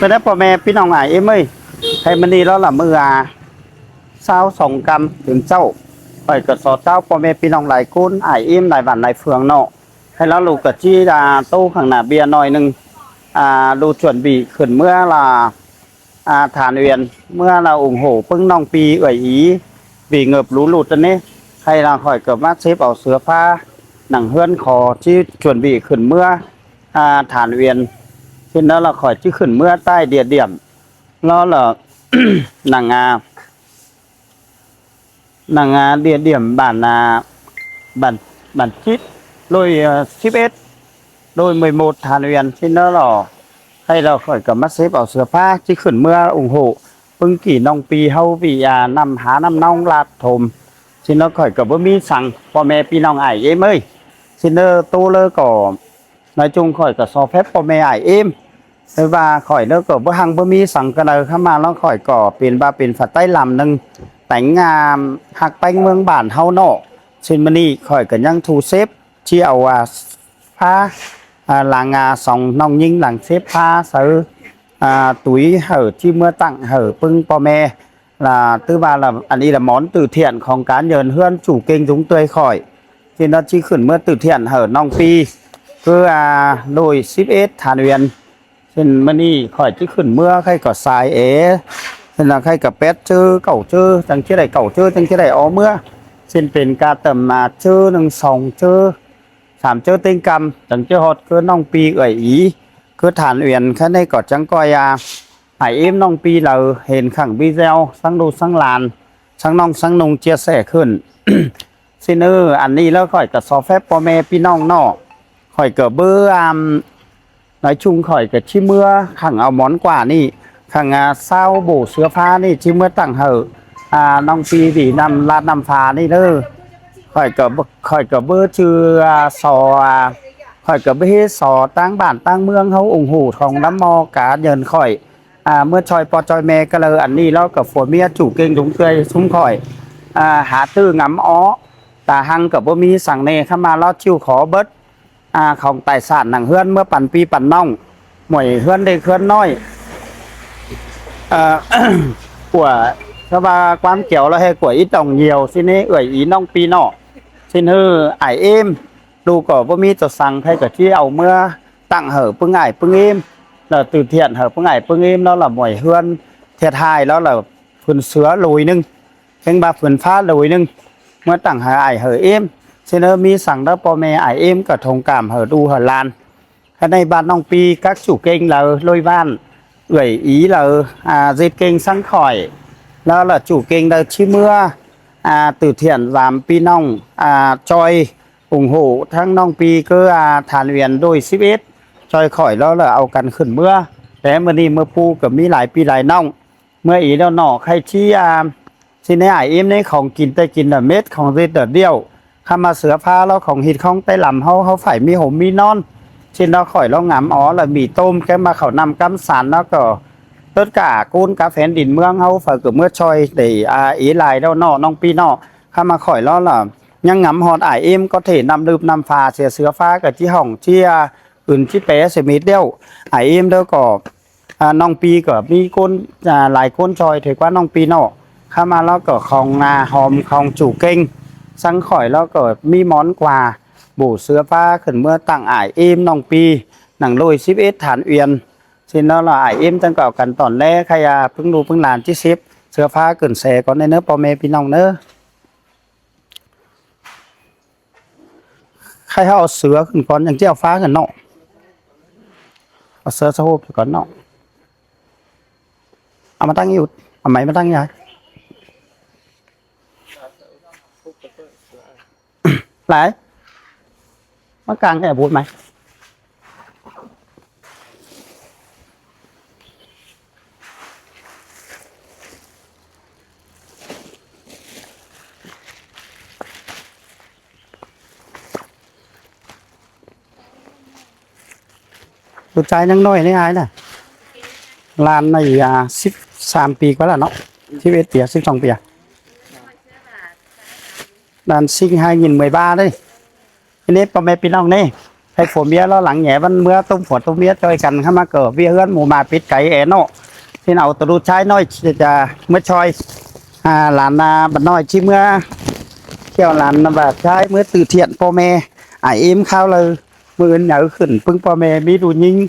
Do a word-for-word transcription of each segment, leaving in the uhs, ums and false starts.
Đá ꞌpo ꞌme ꞌpi ꞌnọng ải ꞌếm ơi, khay ꞌmự ꞌnị ꞌló lả ꞌmự a, sáo song căm tứn ꞌchạu, khỏi ꞌcọ so ꞌcháo ꞌpo ꞌme ꞌpi ꞌnọng lai ꞌcốn ải ꞌếm lai bản lai phường ꞌnọ. Khay ꞌló ꞌlụk ꞌcọ ꞌchí đa ꞌtố khẳng nả ꞌviạk ꞌnọi ꞌnưng, ꞌlụk chuẩn bị khửn ꞌmứa lả, than uyên ꞌmứa lả ủng hộ ꞌpứng ꞌnọng ꞌpi ꞌvạy ꞌí, ꞌvị ngợp lú ꞌlụt ꞌnị. Khay lả khỏi ꞌcọ ꞌmá sếp au sứa ꞌphá nẳng ꞌhướn khó ꞌchí chuẩn bị khửn ꞌmứa than uyên. ꞌSịn ꞌnớ lả khỏi ꞌchí khửn ꞌmứa ꞌtoi địa điểm ꞌló lả nẳng a nẳng a địa điểm bản, bản, bản chít, đôi síp ết, đôi ꞌmười một than uyên. ꞌSịn ꞌnớ lả khay lả khỏi ꞌcọ ꞌmá sếp au sứa ꞌphá ꞌchí khửn ꞌmứa ủng hộ ꞌpứng kỉ ꞌnọng ꞌpi ꞌháu ꞌvị a ꞌnặm há ꞌnặm ꞌnóng ꞌlạ thôm. ꞌSịn ꞌnớ khỏi ꞌcọ báu ꞌmí săng ꞌpo ꞌme ꞌpi ꞌnọng ải ꞌếm ơi. ꞌSịn ꞌnớ ꞌtố ꞌlớ ꞌcọ nói chung khỏi ꞌcọ so phép ꞌpo ꞌme ải ꞌếm. Thế và khỏi ꞌnớ ꞌcọ báu hăng báu ꞌmí săng ꞌcọ đaư ꞌkhắm ꞌmá ꞌló khỏi ꞌcọ pên ꞌva pên phả ꞌTáy Lăm ꞌnưng téng, ꞌhặc ꞌpéng ꞌmướng bản ꞌháu ꞌnọ. ꞌSịn ꞌmự ꞌnị khỏi ꞌcọ ꞌnhắng thu xếp ꞌchí au ꞌphá, lăng song ꞌnọng ꞌnhính lăng xếp ꞌphá sáư túi hảư ꞌchí ꞌmứa tặng hảư ꞌpứng ꞌpo ꞌme. Lả ꞌtứ ꞌva lả ăn ꞌnị lả món từ thiện khong cá nhân ꞌhướn chủ kênh dúng ꞌtưa khỏi. ꞌSịn ꞌnớ ꞌchí khửn ꞌmứa từ thiện hảư ꞌnọng ꞌpi ꞌcứ a đôi síp ết than uyên. ꞌSịn ꞌmự ꞌnị khỏi ꞌchí khửn ꞌmứa khay ꞌcọ sai é. ꞌSịn lả khay ꞌcọ pét ꞌchớ, cảu ꞌchớ, chắng ꞌchí đảy cảu ꞌchớ, chắng ꞌchí đảy ók ꞌmứa. ꞌSịn pên cá tăm ꞌchớ ꞌnưng song ꞌchớ, sam ꞌchớ ꞌtếng ꞌcăm chắng ꞌchí ꞌhọt ꞌcứ ꞌnọng ꞌpi ꞌvạy ꞌí, ꞌcứ than uyên. Khay ꞌnị ꞌcọ chắng ꞌcoi a ải ꞌếm ꞌnọng ꞌpi đaư hên khẳng video sắng ꞌlụk sắng lan, sắng ꞌnọng sắng ꞌnung chia sẻ khửn. ꞌSịn ꞌnớ ăn ꞌnị ꞌlớ khỏi ꞌcọ so phép ꞌpo ꞌme ꞌpi ꞌnọng ꞌnọ, khỏi ꞌcọ báu nói chung khỏi ꞌcọ ꞌchí ꞌmứa khẳng au món quà ꞌnị, khẳng sáo bộ sứa ꞌphá ꞌnị ꞌchí ꞌmứa tặng hảư ꞌnọng ꞌpi ꞌvị ꞌnặm ꞌlạ ꞌnặm pha ꞌnị ꞌnớ. Khỏi ꞌcọ báu ꞌchư so, khỏi ꞌcọ báu ꞌhế so ꞌtáng bản ꞌtáng ꞌmướng ꞌháu ủng hộ khong đắm ꞌmo cá nhân khỏi ꞌmứa ꞌchoi ꞌpo ꞌchoi ꞌme ꞌcọ đaư. Ăn ꞌnị ꞌló ꞌcọ phua ꞌmía chủ kênh dúng ꞌtưa ꞌsúm khỏi hả ꞌtứ ngắm ók ta hăng ꞌcọ báu ꞌmí săng ꞌnê ꞌkhắm ꞌmá ꞌló ꞌchịu khó bớt khong tài sản nẳng ꞌhướn ꞌmứa păn ꞌpi păn ꞌnọng, mỏi ꞌhướn đê ꞌhướn ꞌnọi, của ꞌva quán kéo ꞌló ꞌhế của ít lòng nhiều. ꞌSịn ꞌnớ ꞌvạy ꞌí ꞌnọng ꞌpi ꞌnọ, ꞌsịn ꞌhứ ải ꞌếm ꞌlụk ꞌcọ báu ꞌmí tô săng khay ꞌcọ ꞌchí au ꞌmứa tặng hảư ꞌpứng ải ꞌpứng ꞌếm, lả từ thiện hảư ꞌpứng ải ꞌpứng ꞌếm ꞌnớ lả mỏi ꞌhướn thiệt hại ꞌló lả phưn sứa lôi ꞌnưng, kéng ꞌva phưn ꞌphá lôi ꞌnưng ꞌmứa tặng hảư ải hảư ꞌếm. ꞌSịn ꞌnớ ꞌmí săng đá ꞌpo ꞌme ải ꞌếm ꞌcọ thông cảm hảư ꞌlụk hảư lan. Khay ꞌnị bản ꞌnọng ꞌpi các chủ kênh đaư ꞌlới bản ꞌvạy ꞌí đaư ꞌdệt kênh sắng khỏi, ꞌló lả chủ kênh đaư ꞌchí ꞌmứa từ thiện dăm ꞌpi ꞌnọng ꞌchoi ủng hộ ꞌtáng ꞌnọng ꞌpi ꞌcứ than uyên đôi síp ết ꞌchoi khỏi ꞌló lả au căn khửn ꞌmứa. Té ꞌmự ꞌnị ꞌmưa ꞌpu ꞌcọ ꞌmí lai ꞌpi lai ꞌnọng ꞌmứa ꞌí ꞌlẹo ꞌnọ khay ꞌchí ꞌsịn ꞌnớ ải ꞌếm ꞌnớ khong kin ꞌtẹ kin lả mết, khong ꞌdệt lả ꞌlẹo, ꞌkhắm ꞌmá sứa ꞌphá ꞌló khong ꞌhịt ꞌkhóng ꞌTáy Lăm ꞌháu, ꞌháu phải ꞌmí hốm ꞌmí ꞌnón. ꞌSịn ꞌnớ khỏi ꞌló ngắm ók lả mỉ tôm kéng ꞌmá khảu ꞌnặm ꞌcắm săn ꞌnớ ꞌcọ tất cả ꞌcốn cá phén đin ꞌmướng ꞌháu phải ꞌcọ ꞌmứa ꞌchoi đảy ꞌí lai ꞌlẹo ꞌnọ ꞌnọng ꞌpi ꞌnọ. ꞌKhắm ꞌmá khỏi ꞌló lả ꞌnhắng ngắm ꞌhọt ải ꞌếm có thể ꞌnặm ꞌlưp ꞌnặm pha sia sứa ꞌphá ꞌcọ ꞌchí hỏng ꞌchí ứn ꞌchí pé sia mết ꞌlẹo. Ải ꞌếm đaư ꞌcọ ꞌnọng ꞌpi ꞌcọ ꞌmí ꞌcốn lai ꞌcốn ꞌchoi thuê ꞌquá ꞌnọng ꞌpi ꞌnọ. ꞌKhắm ꞌmá ꞌló ꞌcọ khong ꞌnạ hom khong chủ kênh sắng khỏi ꞌló ꞌcọ ꞌmí món quà bộ sứa ꞌphá khửn ꞌmứa tặng ải ꞌếm ꞌnọng ꞌpi nẳng đôi síp ết than uyên. ꞌSịn ꞌnớ lả ải ꞌếm ꞌtáng ꞌcọ căn tỏn ꞌlé khay ꞌpứng ꞌlụk ꞌpứng lan ꞌchí xếp sứa ꞌphá khửn sia cón ꞌnớ ꞌpo ꞌme ꞌpi ꞌnọng ꞌnớ. Khay ꞌháu au sứa khửn cón chắng ꞌchí au ꞌphá khửn ꞌnọ. Au sứa sa ꞌhộp khửn cón ꞌnọ. Au ꞌmá ꞌtáng ꞌnị, au ꞌmạy ꞌmá ꞌtáng ꞌnị. Lai ꞌmá cang ꞌhế bút ꞌmạy. Tô ꞌchái ꞌnhắng ꞌnọi ꞌnị ải ꞌnớ. Lan ꞌnị síp sam pi ꞌquá lả ꞌnọ. Síp ết pi, síp song pi. Lan sinh hai nghìn mười ba ꞌnị. Ê ꞌnị ꞌpo ꞌme ꞌpi ꞌnọng ꞌnị. Pay phua ꞌmía lo lăng nhé ꞌvắn ꞌmứa ꞌtốm phua ꞌtốm ꞌmía ꞌchoi căn ꞌkhắm ꞌmá ꞌcọ ꞌviạk ꞌhướn mú ꞌmá pít cai ꞌnớ ꞌnọ. ꞌTếng au tô đu ꞌchái ꞌnọi ꞌchí ꞌmứa ꞌchoi. À, lản, à, bả ꞌnọi ꞌchí ꞌmứa. ꞌChẹo lản bả ꞌchái ꞌmứa từ thiện ꞌpo ꞌme. À, ím kháo đaư. ꞌMự ứn nháư khửn ꞌpứng ꞌpo ꞌme ꞌmí đu ꞌnhính.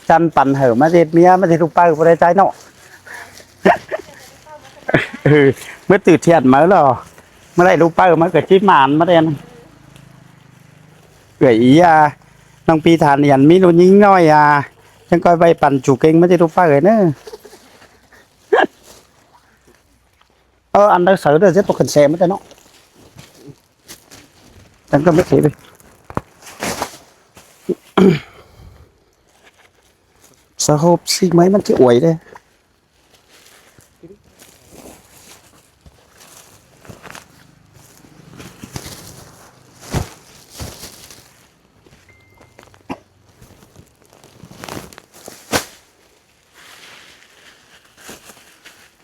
ꞌChăn păn hảư ꞌmá ꞌdệt ꞌmía, ꞌmá ꞌdệt ꞌlụk ꞌpạư ꞌpo đaư ꞌchái ꞌnọ. Ừ, ꞌmứa từ thiện máư lo. ꞌMá đảy ꞌlụk ꞌpạư ꞌmá ꞌcọ ꞌchí ꞌmắn ꞌmá đen. Ưới ꞌí à, ꞌnọng ꞌpi than yăn ꞌmí đu ꞌnhính ꞌnọi à, chắng ꞌcoi ꞌvạy păn Chủ Kêng ꞌmá ꞌdệt ꞌlụk ꞌpạư ꞌnớ. Ơ, ăn đaư sáư đaư ꞌdệt tô khửn xe ꞌmá ꞌtẹ ꞌnọ. Chắng ꞌcọ ꞌmá thế ꞌvạy. Sa hộp xí ꞌmới ꞌmắn ꞌchí uối đaư.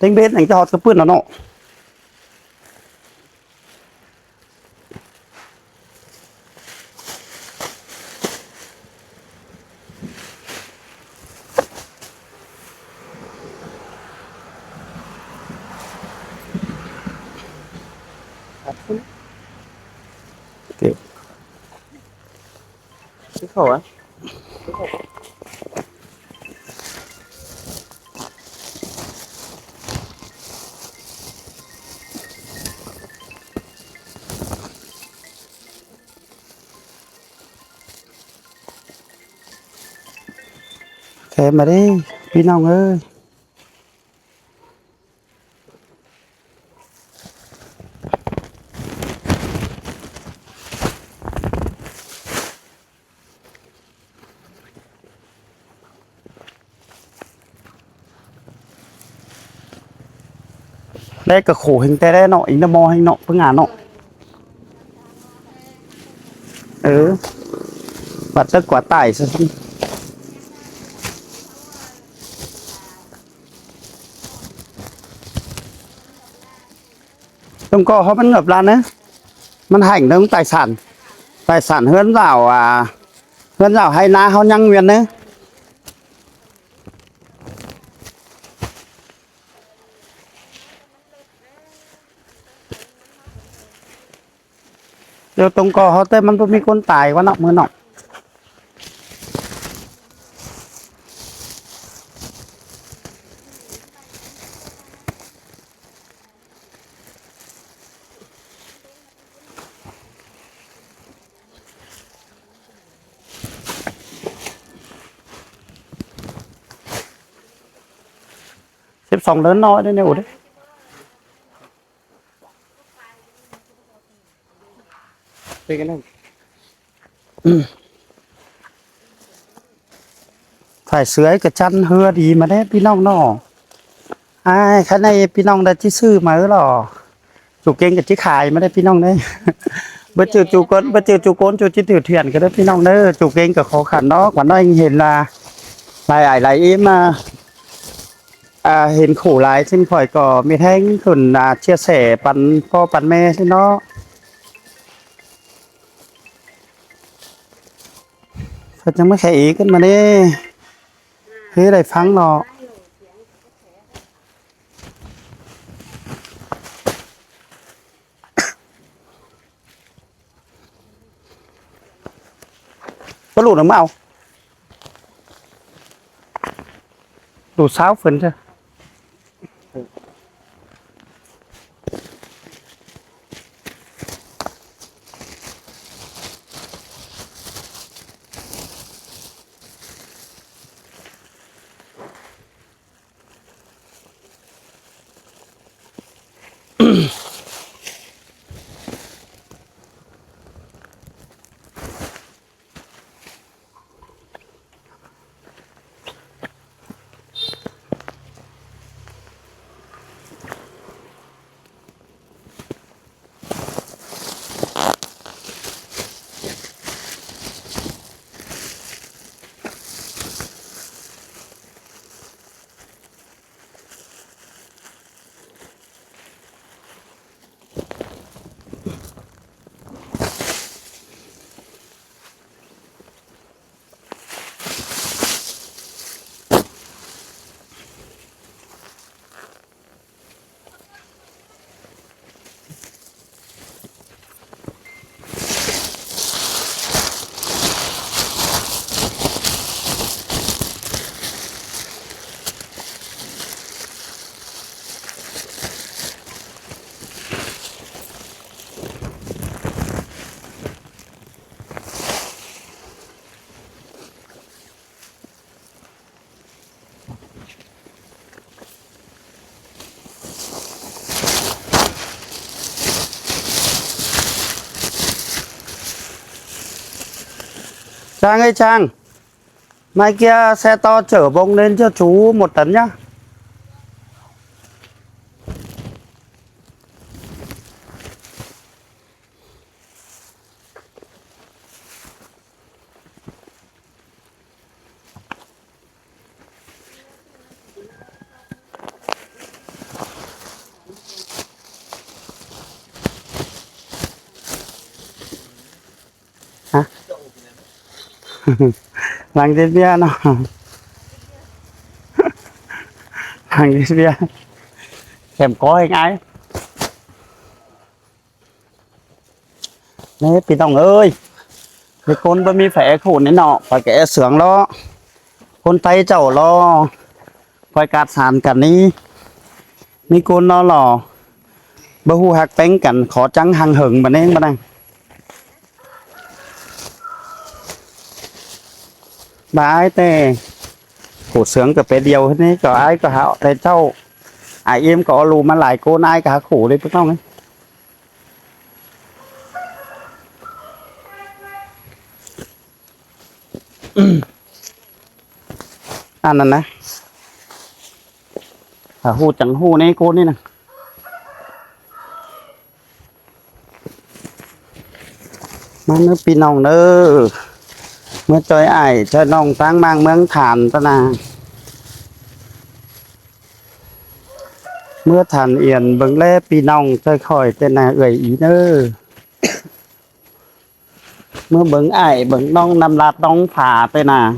ꞌTếng bết ꞌnặn ꞌchọ ꞌhọt ꞌcọ ꞌpưn ꞌnọ ꞌnọ. Cái khổ á. Khé ꞌmá đi, ꞌpi ꞌnọng ơi. Đé ꞌcọ khổ ꞌhêng ꞌtẹ đé ꞌnọ, ính đa ꞌmo ꞌhêng ꞌnọ, ꞌpứng ngả ꞌnọ. Ừ. Bát tớc ꞌquá tải ꞌsớ. ꞌTông ꞌcọ ꞌháu ꞌmắn ngợp ꞌlạ ꞌnớ. ꞌMắn hảnh ꞌtông tài sản. Tài sản ꞌhướn dảo, à, ꞌhướn dảo ꞌhay ꞌná ꞌháu ꞌnhắng nguyên ꞌnớ. Dú ꞌtông ꞌcọ ꞌháu ꞌtẹ ꞌmắn ꞌpứng ꞌmí ꞌcốn tai ꞌquá ꞌnọng ꞌmưa ꞌnọng. Xếp song đớn ꞌnọ đé ꞌnị ổ đé. Phải sửa cái chăn hưa đi mà đấy, ꞌpi ꞌnọng ꞌnọ. Ai, cái này ꞌpi ꞌnọng đã chứ sư mà ứ lỏ. Chủ Kêng ꞌcọ ꞌchí khai ꞌmá đé ꞌpi ꞌnọng đé. Báu ꞌchư ꞌchu ꞌcốn, báu ꞌchư ꞌchu ꞌcốn ꞌchu ꞌchí từ thiện ꞌcọ đé ꞌpi ꞌnọng đé. Chủ Kêng ꞌcọ khó khăn ꞌnớ, ꞌquá ꞌnọi ꞌhên là lai ai lai ím mà. À, hên khổ lai ꞌsịn khỏi ꞌcọ mệt ꞌhéng khửn, à, chia sẻ păn ꞌpo păn ꞌme ꞌsịn ꞌnớ. Phải chắng ꞌmá khé ý ꞌcứn ꞌmá đé. Hế đảy phắng ꞌnọ. Báu ꞌlụk ꞌnớ ꞌmá au. ꞋLụk sáo phấn ꞌchớ. Trang ơi Trang, mai kia xe to chở bông lên cho chú một tấn nhá. Hả? Lăng chết bia nó. Lăng chết bia. Kèm có hình ai. Nế, ꞌpi ꞌnọng ơi, ꞌmí ꞌcốn báu ꞌmí phe khủ ꞌnị ꞌnọ, phe kẻ sướng lo. ꞌCốn Tay chảu lo, khỏi cát san căn ꞌnị. ꞌMí ꞌcốn ꞌnọ lo, báu ꞌhụ ꞌhặc ꞌpéng căn, khó chắng hăng hơng báu ꞌnê báu ꞌnăng. Bái ꞌtẹ, khủ sướng ꞌcọ pé điêu ꞌnị, ꞌcọ ai ꞌcọ hảư té ꞌchạu. Ai ꞌếm ꞌcọ lu ꞌmá lai ꞌcốn, ai ꞌcọ hảư khủ đi ꞌpi ꞌnọng ới. Ăn ꞌnặn ꞌnớ. Hảư ꞌhụ chắng ꞌhụ ꞌnê ꞌcốn ꞌnị ꞌnớ. ꞌMá ꞌnớ ꞌpi ꞌnọng ꞌnớ. ꞌMứa ꞌchoi ải ꞌchoi ꞌnọng ꞌtáng ꞌmướng ꞌmướng Than ꞌtẹ ꞌnớ. ꞌMứa Than Yên bớng ꞌlé ꞌpi ꞌnọng ꞌchoi khỏi ꞌtẹ ꞌnớ ơi ꞌnị ꞌnớ. ꞌMứa bớng ải bớng ꞌnọng ꞌnặm ꞌlạ ꞌtóng pha ꞌtẹ ꞌnớ.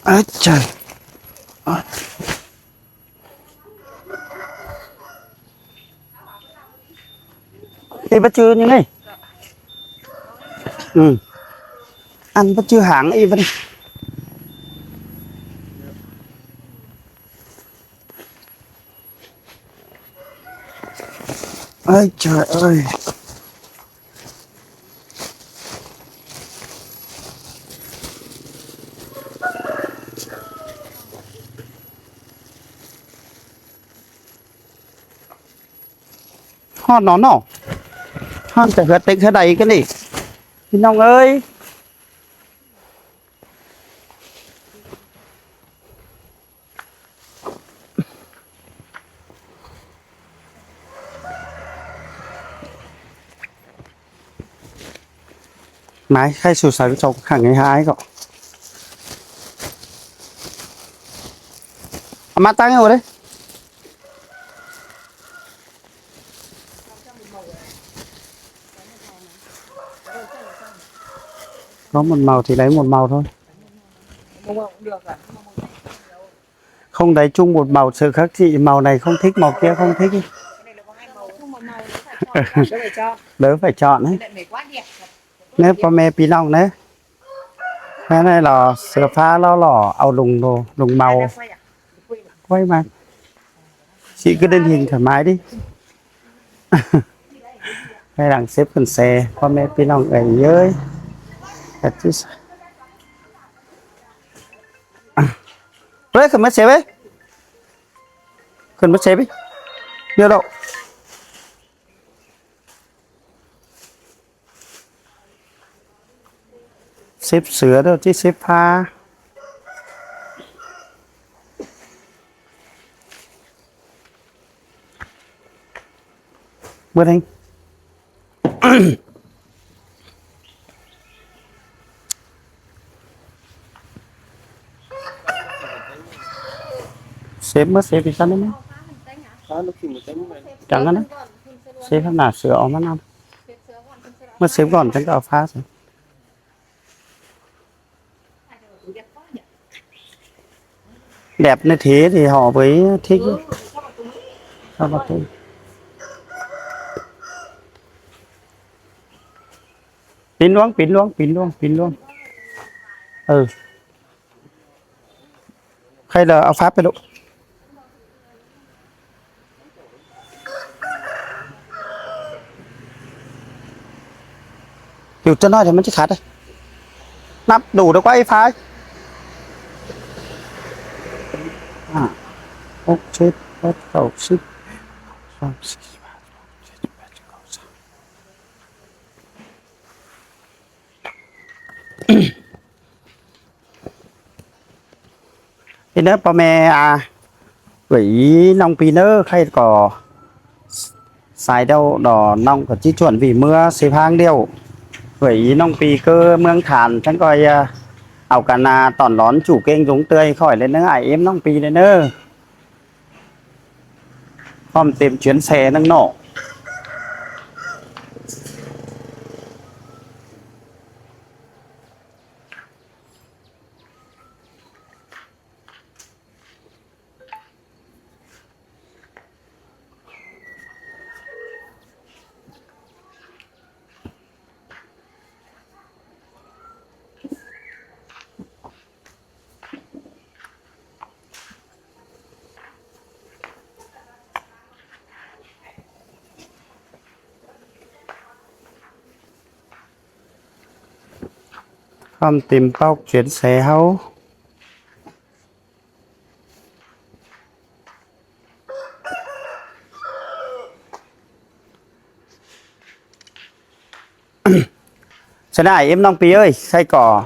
Ái chà. Ê, bắt chư như này. Ừ. Ăn bắt chư háng y bắt. Ơi trời ơi. Hòn nó nó. Hòn chả hứa tếch hứa đáy cái này. ꞌPi ꞌnọng ơi. Mai khai su sắng trong khẳng ngày hai có. Mà tăng ở đây. Có một màu thì lấy một màu thôi. Không lấy chung một màu, sự khác chị màu này không thích, màu kia không thích. Đỡ phải chọn ấy. Nếu có mẹ ꞌpi ꞌnọng đấy. Cái này là sửa phá nó lỏ ao lùng đồ, lùng màu. Quay mà. Chị cứ định hình thoải mái đi. Hay đang xếp cần xe, có mẹ ꞌpi ꞌnọng ấy ơi. Thật chứ sao. Đấy, khẩn mất xe đấy. Khẩn mất xe đấy. Nhiều đâu. Xếp sửa đó chứ xếp phá. Bớt anh. Xếp mất xếp thì sao nữa? Chẳng ăn. Xếp hẳn là sửa ống mắt ăn. Mất xếp gọn chẳng có phá sao. Đẹp như thế thì họ mới thích. Sao mà tôi Pín ꞌluống, pín ꞌluống, pín ꞌluống, pín ꞌluống. Ừ. Khay lỏ au pháp ꞌpẹ ꞌlụk. Híu ꞌchớ ꞌnọi ꞌtẹ ꞌmắn ꞌchí khát ꞌlế. ꞌNặp đủ được ꞌquá ꞌi phái. À, hốc, chết, bát, khảu, síp. Thế ꞌnớ ꞌpo ꞌme, à, ꞌgới ꞌí ꞌnọng ꞌpi ꞌnớ khay ꞌcọ sai đéo đỏ ꞌnọng ꞌcọ ꞌchí ꞌchuôn ꞌvị ꞌmứa ꞌsứ ꞌphắng điêu. ꞌGới ꞌí ꞌnọng ꞌpi ꞌcọ ꞌmướng Than chắng ꞌcoi, à, au căn, à, tỏn lón ꞌchu ꞌkêng dống ꞌtưa khỏi ꞌlế ꞌnớ, ải ꞌếm ꞌnọng ꞌpi ꞌlế ꞌnớ. Khom têm chuyến xe ꞌnưng ꞌnọ. Khom têm póc chuyến xe ꞌháu. Sơ ꞌnạ ải ꞌếm ꞌnọng ꞌpi ơi, khay ꞌcọ.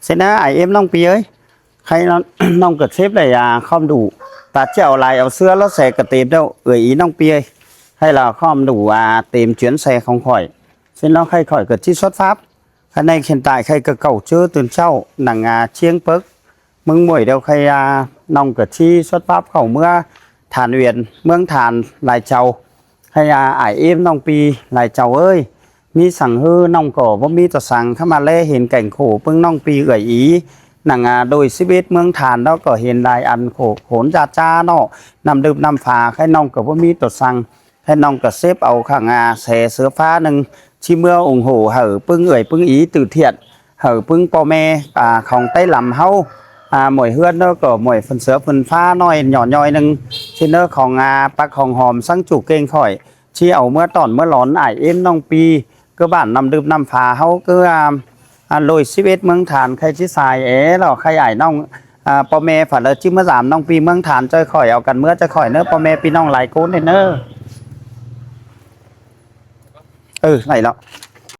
Sơ ꞌnạ ải ꞌếm ꞌnọng ꞌpi ơi. Khay ꞌnọng, ꞌnọng ꞌcọ sếp đảy, à, khom đủ. Ta ꞌchí lai au ꞌsứa ló xe ꞌcọ têm đéo, ꞌgới ꞌí ꞌnọng ꞌpi ơi. Khay lỏ khom đủ, à, têm chuyến xe khong khỏi. Sơ ꞌnạ khay khỏi ꞌcọ ꞌchí xuất phát. Khay ꞌnị hiện tại khay ꞌcọ cảu ꞌchớ tứn ꞌchạu, nẳng, à, ꞌchiếng pớc. ꞌMứng muối đéo khay, à, ꞌnọng ꞌcọ ꞌchí xuất phát khảu ꞌmứa Than Uyên, ꞌmướng Than Lai Châu. Khay, à, ải ꞌếm ꞌnọng ꞌpi Lai Châu ơi. ꞌMí săng ꞌhứ ꞌnọng ꞌcọ báu ꞌmí ꞌto săng ꞌkhắm ꞌmá ꞌlé hên kẻng khổ ꞌpứng ꞌnọng ꞌpi ꞌgới ꞌí. Nẳng, à, đôi síp ết ꞌmướng Than đó ꞌcọ hên lai ăn khổ khốn da ꞌchá ꞌnọ. ꞌNặm đưm ꞌnặm pha khay ꞌnọng ꞌcọ báu ꞌmí ꞌto săng. Khay ꞌnọng ꞌcọ sếp au khẳng, à, xe sứa ꞌphá ꞌnưng ꞌchí ꞌmứa ủng hộ hảư ꞌpứng ꞌgới ꞌpứng ꞌí từ thiện. Hảư ꞌpứng ꞌpo ꞌme, à, khong Táy Lăm ꞌháu. À, muối ꞌhướn ꞌnớ ꞌcọ muối phun sứa phun ꞌphá ꞌnọi ꞌnọ ꞌnọi ꞌnưng. ꞌChí ꞌnớ khong, à, pák khong hom săng ꞌchu ꞌkêng khỏi. ꞌChí au ꞌmứa tỏn ꞌmứa lón ải ꞌếm ꞌnọng ꞌpi. ꞌCọ bản ꞌnặm đưm ꞌnặm pha ꞌháu ꞌcọ, à, à, đôi síp ết ꞌmướng Than khay ꞌchí sai é lỏ khay ải ꞌnọng, à, ꞌpo ꞌme pha ꞌlớ ꞌchí ꞌmứa dăm ꞌnọng ꞌpi ꞌmướng Than ꞌchoi khỏi au căn ꞌmứa ꞌchoi khỏi ꞌnớ ꞌpo ꞌme ꞌpi ꞌnọng lai ꞌcốn ꞌnớ. Ừ, lai lỏ.